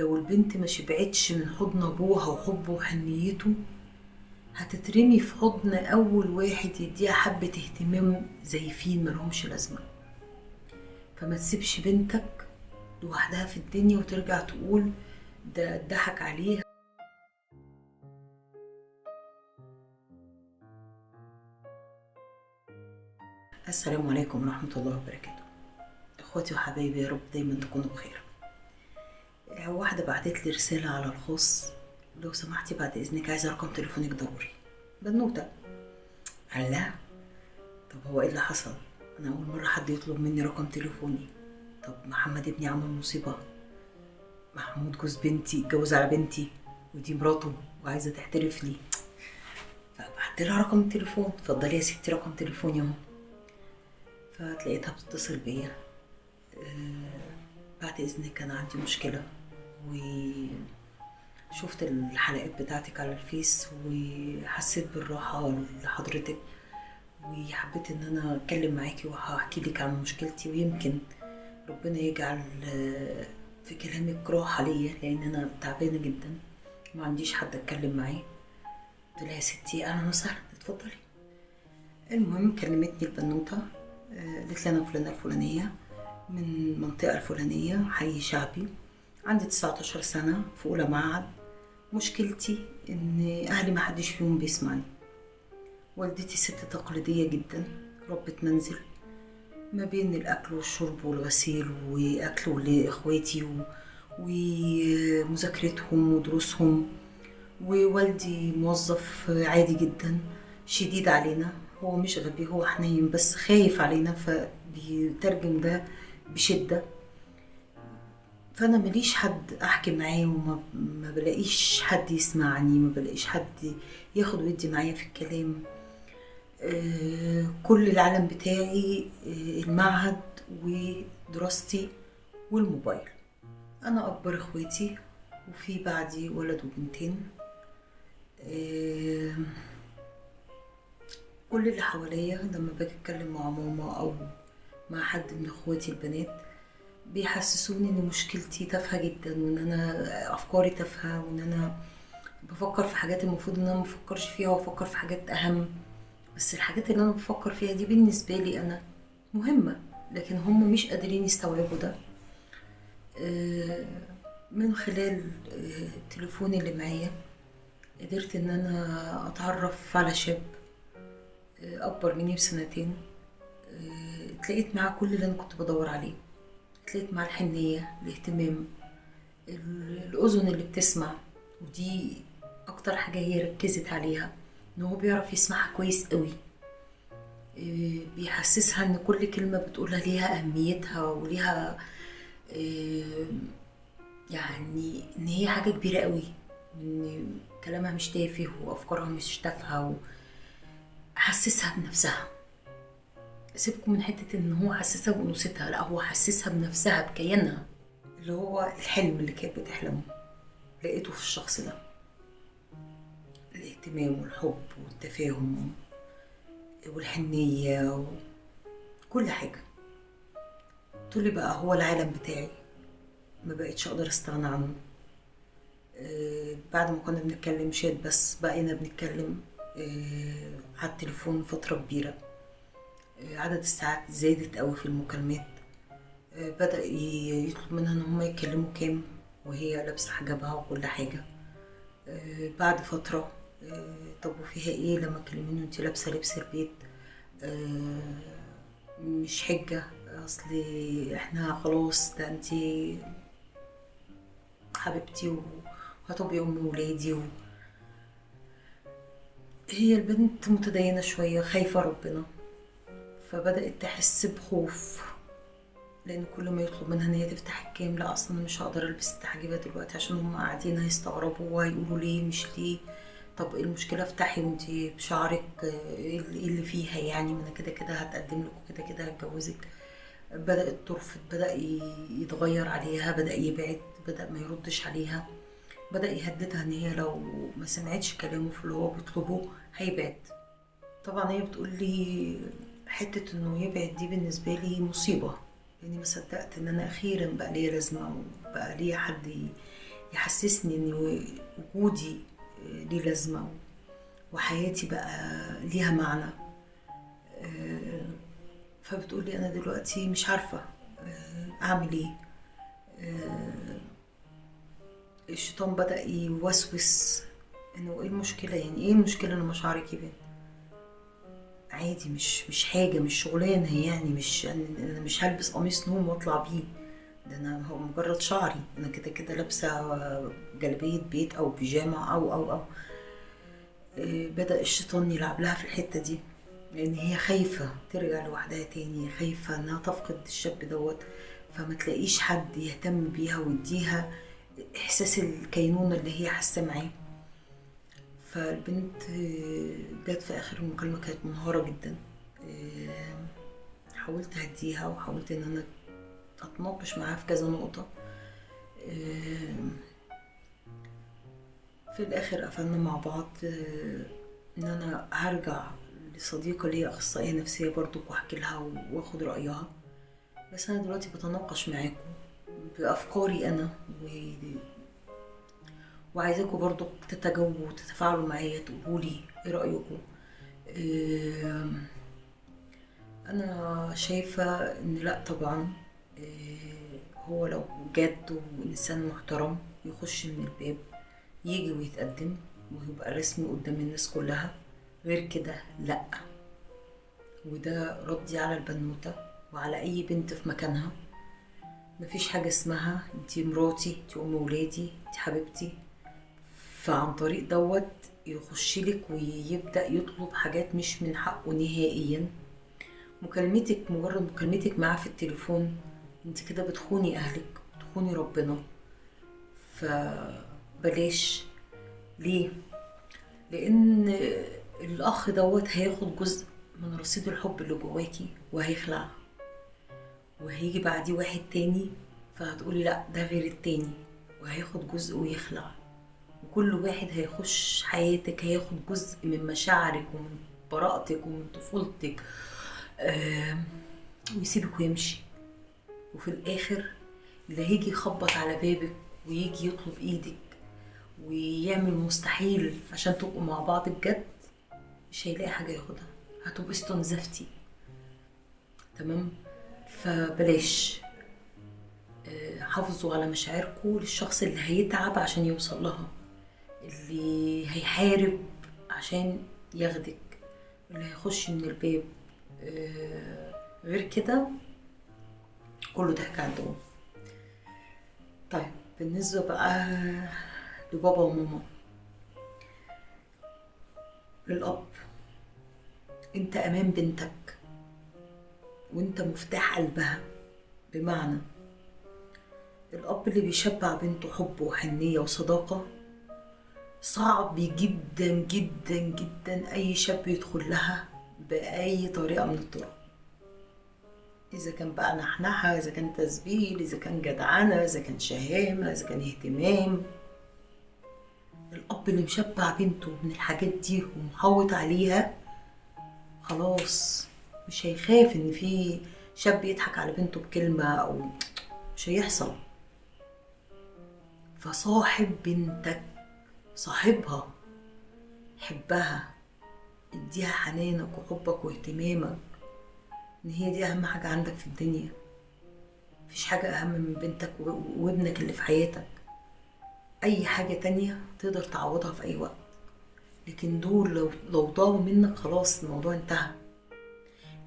لو البنت ما شبعتش من حضن ابوها وحبه وحنيته هتترمي في حضن اول واحد يديها حبة اهتمام زيفين ملهمش لازمة. فما تسيبش بنتك لوحدها في الدنيا وترجع تقول ده اتضحك عليها. السلام عليكم ورحمة الله وبركاته. اخواتي وحبايبي، يا رب دايما تكونوا بخير. واحدة بعتت لي رسالة على الخاص: لو سمحتي بعد اذنك عايزة رقم تليفونك ضروري. بنوتة. الله، طب هو ايه اللي حصل؟ انا اول مرة حد يطلب مني رقم تليفوني. طب محمد ابني عمل مصيبة، محمود جوز بنتي اتجوز على بنتي ودي مراته وعايزة تحترف لي. فبعت لها رقم التليفون: اتفضلي يا ستي رقم تليفوني اهو. فتلاقيتها بتتصل بيا: بعد اذنك انا عندي مشكلة، وشفت الحلقات بتاعتك على الفيس وحسيت بالراحة لحضرتك، وحبيت ان انا اتكلم معاكي وهحكي لك عن مشكلتي، ويمكن ربنا يجعل في كلامك راحة ليا، لان انا تعبانة جدا وما عنديش حد اتكلم معاه. قلت لها يا ستي اهلا وسهلا اتفضلي. المهم كلمتني البنوتة، قالت لي انا فلانة الفلانية من المنطقة الفلانية، حي شعبي، عندي 19 سنة، في أولى معهد. مشكلتي إن أهلي ما حدش فيهم بيسمعني. والدتي ست تقليدية جدا، ربة منزل، ما بين الأكل والشرب والغسيل وأكله لإخواتي ومذاكرتهم ودروسهم. ووالدي موظف عادي جدا، شديد علينا، هو مش غبي، هو حنين بس خايف علينا، فبيترجم ده بشدة. فأنا مليش حد أحكي معاه، وما ما بلاقيش حد يسمعني، ما بلاقيش حد ياخد ويدي معايا في الكلام. كل العالم بتاعي المعهد ودراستي والموبايل. أنا أكبر إخواتي وفي بعدي ولد وبنتين. كل اللي حواليا لما باجي اتكلم مع ماما او مع حد من اخواتي البنات بيحسسوني ان مشكلتي تافهة جدا، وان انا افكاري تافهة، وان انا بفكر في حاجات المفروض ان انا مفكرش فيها، وافكر في حاجات اهم. بس الحاجات اللي انا بفكر فيها دي بالنسبة لي انا مهمة، لكن هم مش قادرين يستوعبوا ده. من خلال التليفون اللي معايا قدرت ان انا اتعرف على شاب اكبر مني بسنتين. اتلاقيت معاه كل اللي انا كنت بدور عليه. اتلاقيت معاه الحنية، الاهتمام، الاذن اللي بتسمع، ودي اكتر حاجة هي ركزت عليها، ان هو بيعرف يسمعها كويس قوي. بيحسسها ان كل كلمة بتقولها ليها اهميتها وليها يعني ان هي حاجة كبيرة قوي، ان كلامها مش تافه وافكارها مش تافهة. حسسها بنفسها. سيبكم من حتة ان هو حسسها بأنوثتها، لا، هو حسسها بنفسها، بكيانها، اللي هو الحلم اللي كانت بتحلمه لقيته في الشخص ده. الاهتمام والحب والتفاهم والحنية وكل حاجة. طولي بقى هو العالم بتاعي، ما بقيتش اقدر استغنى عنه. بعد ما كنا بنتكلم شات بس، بقينا بنتكلم على التليفون فترة كبيرة. عدد الساعات زادت قوي في المكالمات. بدأ يطلب منها ان هما يتكلموا كام، وهي لابسة حجابها وكل حاجة. بعد فترة، طب وفيها ايه لما تكلميني وانتي لابسة لبس البيت؟ مش حجة، اصل احنا خلاص، ده انتي حبيبتي وهتبقي ام ولادي. هي البنت متدينة شوية، خايفة ربنا، فبدأت تحس بخوف، لأن كل ما يطلب منها إن هي تفتح الكام، لا أصلا مش هقدر ألبس التحجيبة دلوقتي عشان هم قاعدين هيستغربوا وهيقولوا ليه مش ليه، طب إيه المشكلة افتحي وانتي بشعرك، إيه اللي فيها يعني، ما أنا كده كده هتقدم لك وكده كده هتجوزك. بدأت ترفض، بدأ يتغير عليها، بدأ يبعد، بدأ ما يردش عليها، بدأ يهددها ان هي لو ما سمعتش كلامه في اللي هو بيطلبه هيبعد. طبعا هي بتقول لي حتة انه يبعد دي بالنسبة لي مصيبة، لاني ما صدقت ان انا اخيرا بقى ليا لازمة وبقى ليا حد يحسسني ان وجودي ليه لازمة وحياتي بقى ليها معنى. فبتقولي انا دلوقتي مش عارفة اعمل ايه. الشيطان بدأ يوسوس انه ايه المشكلة، يعني ايه المشكلة لما شعرك يبان عادي، مش حاجة، مش شغلانة، يعني مش انا مش هلبس قميص نوم واطلع بيه، ده انا هو مجرد شعري، انا كده كده لابسة جلابية بيت او بيجامة او او او. بدأ الشيطان يلعب لها في الحتة دي، لان هي خايفة ترجع لوحدها تاني، خايفة انها تفقد الشاب دوت، فما تلاقيش حد يهتم بيها ويديها احساس الكينونة اللي هي حاسة معاه. فالبنت جت في اخر المكالمة كانت منهارة جدا. حاولت اهديها وحاولت ان انا اتناقش معاها في كذا نقطة. في الاخر قفلنا مع بعض ان انا هرجع لصديقة ليا اخصائية نفسية برضو واحكي لها واخد رأيها، بس انا دلوقتي بتناقش معاكم بافكاري انا وعايزاكم برضو تتجاوبوا وتتفاعلوا معايا، تقولوا لي ايه رايكم. انا شايفه ان لا طبعا، هو لو جد وانسان محترم يخش من الباب، يجي ويتقدم ويبقى رسمي قدام الناس كلها، غير كده لا. وده ردي على البنوته وعلى اي بنت في مكانها. مفيش حاجة اسمها انتي مراتي، انتي ام ولادي، انتي حبيبتي، فعن طريق دوت يخشلك ويبدأ يطلب حاجات مش من حقه نهائيا. مكالمتك، مجرد مكالمتك معاه في التليفون، انت كده بتخوني اهلك، بتخوني ربنا، فبلاش. ليه؟ لان الاخ دوت هياخد جزء من رصيد الحب اللي جواكي وهيخلع، وهيجي بعديه واحد تاني، فهتقولي لا ده غير التاني، وهياخد جزء ويخلع. وكل واحد هيخش حياتك هياخد جزء من مشاعرك ومن براءتك ومن طفولتك، ويسيبك ويمشي. وفي الاخر اللي هيجي يخبط على بابك ويجي يطلب ايدك ويعمل مستحيل عشان تبقوا مع بعض بجد، مش هيلاقي حاجة ياخدها، هتبقي استنزفتي. تمام؟ فبلاش، حافظوا على مشاعركم للشخص اللي هيتعب عشان يوصل لها، اللي هيحارب عشان ياخدك، اللي هيخش من الباب. غير كده كله ضحك عندهم. طيب بالنسبة بقى لبابا وماما، للأب، انت أمام بنتك وانت مفتاح قلبها. بمعنى الأب اللي بيشبع بنته حب وحنية وصداقة، صعب جدا جدا جدا أي شاب يدخل لها بأي طريقة من الطرق، إذا كان بقى نحنحة، إذا كان تسبيل، إذا كان جدعنة، إذا كان شهامة، إذا كان اهتمام. الأب اللي مشبع بنته من الحاجات دي ومحوط عليها، خلاص مش هيخاف إن في شاب يضحك على بنته بكلمة أو مش هيحصل. فصاحب بنتك، صاحبها، حبها، اديها حنانك وحبك واهتمامك، ان هي دي اهم حاجة عندك في الدنيا. مفيش حاجة اهم من بنتك وابنك اللي في حياتك. اي حاجة تانية تقدر تعوضها في اي وقت، لكن دول لو ضاعوا منك خلاص الموضوع انتهى.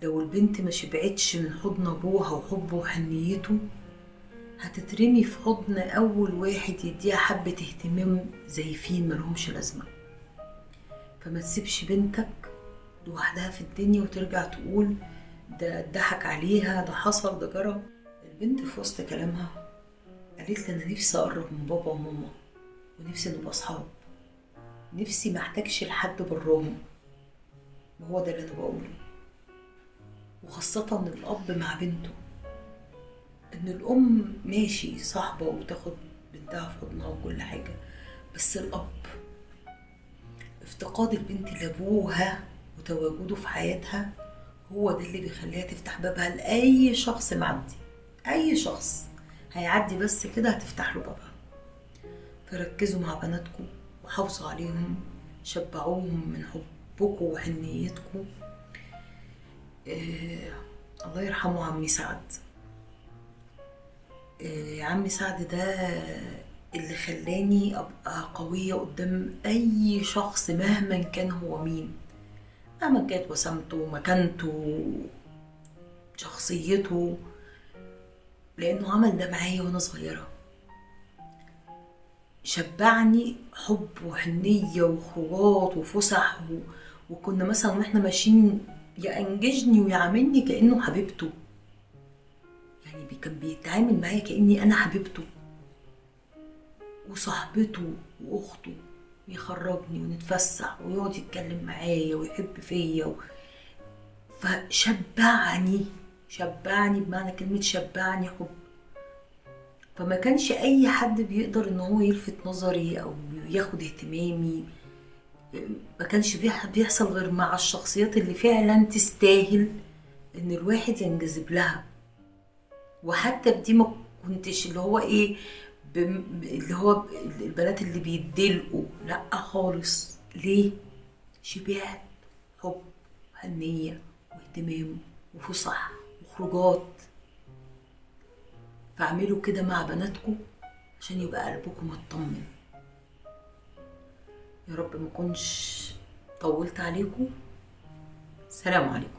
لو البنت ما شبعتش من حضن ابوها وحبه وحنيته، هتترمي في حضن اول واحد يديها حبة اهتمام زي فين ملهمش لازمة. فما تسيبش بنتك لوحدها في الدنيا وترجع تقول ده اتضحك عليها، ده حصل، ده جرى. البنت في وسط كلامها قالت لي انا نفسي اقرب من بابا وماما، ونفسي نبقى اصحاب، نفسي ما احتاجش لحد براهم. وهو ده اللي انا بقوله، وخاصة الاب مع بنته. ان الام ماشي صاحبة وتاخد بنتها في حضنها وكل حاجة، بس الاب افتقاد البنت لابوها وتواجده في حياتها هو ده اللي بيخليها تفتح بابها لأي شخص معدي. أي شخص هيعدي بس كده هتفتح له بابها. فركزوا مع بناتكم وحافظوا عليهم، شبعوهم من حبكم وحنيتكم. الله يرحمه عمي سعد. عمي سعد ده اللي خلاني ابقى قوية قدام اي شخص مهما كان هو مين، مهما كانت وسامته، مكانته، شخصيته، لانه عمل ده معايا وانا صغيرة. شبعني حب وحنية وخروجات وفسح وكنا مثلا واحنا ماشيين يأنججني ويعاملني كأنه حبيبته، يعني كان بيتعامل معايا كأني أنا حبيبته وصاحبته وأخته، ويخرجني ونتفسح ويقعد يتكلم معايا ويحب فيا فشبعني، شبعني بمعنى كلمة شبعني حب. فما كانش أي حد بيقدر إن هو يلفت نظري أو ياخد اهتمامي، ما كانش بيحصل غير مع الشخصيات اللي فعلا تستاهل إن الواحد ينجذب لها. وحتى بدي ما كنتش اللي هو إيه اللي هو البنات اللي بيدلقوا، لأ خالص. ليه؟ شبعت حب وحنية واهتمام وفسح وخروجات. فاعملوا كده مع بناتكم عشان يبقى قلبكم مطمن. يا رب ما كنش طولت عليكم. سلام عليكم.